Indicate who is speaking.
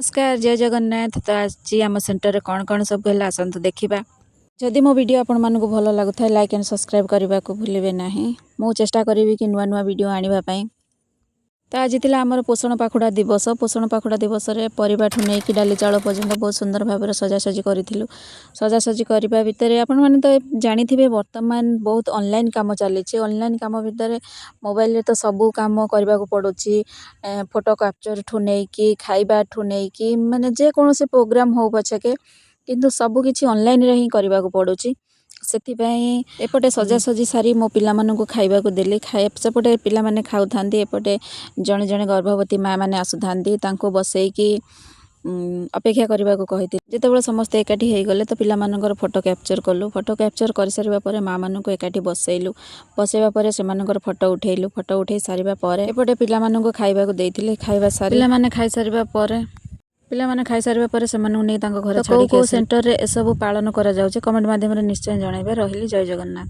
Speaker 1: ନମସ୍କାର, ଜୟ ଜଗନ୍ନାଥ। ତ ଆଜି ଆମ ସେଣ୍ଟରରେ କ'ଣ କ'ଣ ସବୁ ହେଲା, ଆସନ୍ତୁ ଦେଖିବା। ଯଦି ମୋ ଭିଡ଼ିଓ ଆପଣମାନଙ୍କୁ ଭଲ ଲାଗୁଥାଏ, ଲାଇକ୍ ଆଣ୍ଡ ସବସ୍କ୍ରାଇବ୍ କରିବାକୁ ଭୁଲିବେ ନାହିଁ। ମୁଁ ଚେଷ୍ଟା କରିବି କି ନୂଆ ନୂଆ ଭିଡ଼ିଓ ଆଣିବା ପାଇଁ। ତ ଆଜି ଥିଲା ଆମର ପୋଷଣ ପାଖୁଡ଼ା ଦିବସ। ପୋଷଣ ପାଖୁଡ଼ା ଦିବସରେ ପରିବାଠୁ ନେଇକି ଡାଲି ଚାଉଳ ପର୍ଯ୍ୟନ୍ତ ବହୁତ ସୁନ୍ଦର ଭାବରେ ସଜାସଜି କରିଥିଲୁ। ସଜାସଜି କରିବା ଭିତରେ ଆପଣମାନେ ତ ଜାଣିଥିବେ, ବର୍ତ୍ତମାନ ବହୁତ ଅନଲାଇନ୍ କାମ ଚାଲିଛି। ଅନଲାଇନ୍ କାମ ଭିତରେ ମୋବାଇଲରେ ତ ସବୁ କାମ କରିବାକୁ ପଡ଼ୁଛି। ଫଟୋ କ୍ୟାପଚର୍ଠୁ ନେଇକି, ଖାଇବାଠୁ ନେଇକି, ମାନେ ଯେକୌଣସି ପ୍ରୋଗ୍ରାମ୍ ହଉ ପଛକେ, କିନ୍ତୁ ସବୁକିଛି ଅନଲାଇନ୍ରେ ହିଁ କରିବାକୁ ପଡ଼ୁଛି। ସେଥିପାଇଁ ଏପଟେ ସଜାସଜି ସାରି ମୋ ପିଲାମାନଙ୍କୁ ଖାଇବାକୁ ଦେଲି। ସେପଟେ ପିଲାମାନେ ଖାଉଥାନ୍ତି, ଏପଟେ ଜଣେ ଜଣେ ଗର୍ଭବତୀ ମା ମାନେ ଆସୁଥାନ୍ତି। ତାଙ୍କୁ ବସେଇକି ଅପେକ୍ଷା କରିବାକୁ କହିଥିଲି। ଯେତେବେଳେ ସମସ୍ତେ ଏକାଠି ହେଇଗଲେ, ତ ପିଲାମାନଙ୍କର ଫଟୋ କ୍ୟାପଚର୍ କଲୁ। ଫଟୋ କ୍ୟାପଚର୍ କରିସାରିବା ପରେ ମାଆମାନଙ୍କୁ ଏକାଠି ବସେଇଲୁ। ବସେଇବା ପରେ ସେମାନଙ୍କର ଫଟୋ ଉଠେଇଲୁ। ଫଟୋ ଉଠେଇ ସାରିବା ପରେ ଏପଟେ ପିଲାମାନଙ୍କୁ ଖାଇବାକୁ ଦେଇଥିଲି। ଖାଇବା ସାରି ପିଲାମାନେ ଖାଇସାରିବା ପରେ ସେମାନଙ୍କୁ ନେଇ ତାଙ୍କ ଘରେ। କେଉଁ କେଉଁ ସେଣ୍ଟରରେ ଏସବୁ ପାଳନ କରାଯାଉଛି, କମେଣ୍ଟ ମାଧ୍ୟମରେ ନିଶ୍ଚୟ ଜଣାଇବେ। ରହିଲି, ଜୟ ଜଗନ୍ନାଥ।